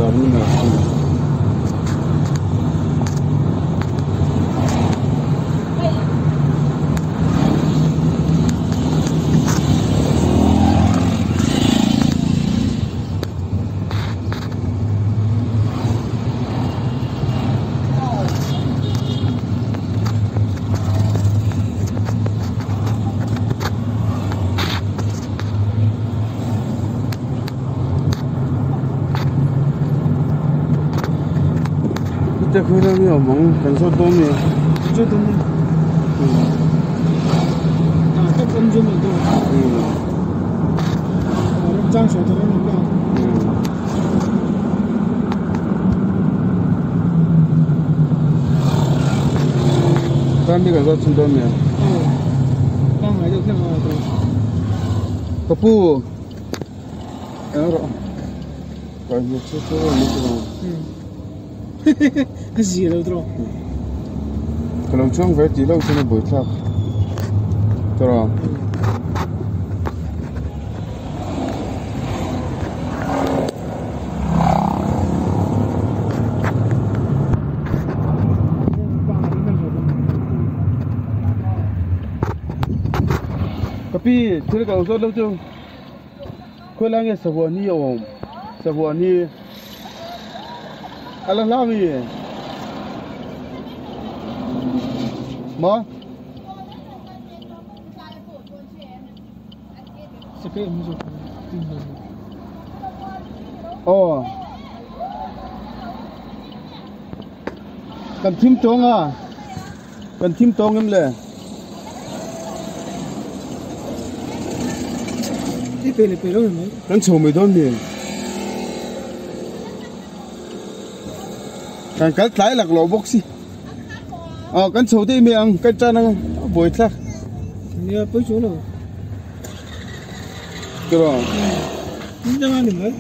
Dar ni mai a ni. Te khui la mi awm ang kan zawt dawn mi zawt dawn mi ah tak awm chu mai dawn ram chang sawi thar an awm la Tan mi kan zawt chhin dawn mi aw pangngai deuh hlek a dawn ka pu eng rawh ka hmu chu chu ni chu a zia lo tawh ka lo chuang ve tih loh chuan a buaithlak tawh Ka pi thil ka lo zawt lo chu khawi lai nge sahuan hi a awm sahuan hi a la hla mi maw. Aw kan thim tawng a kan thim tawng em le kan chho mai dawn mi kan kal tlai lak lo bawk si aw kan chho daih mai ang kan tan ang a buai thlak nia pawi chu lo tiraw danga ni mai.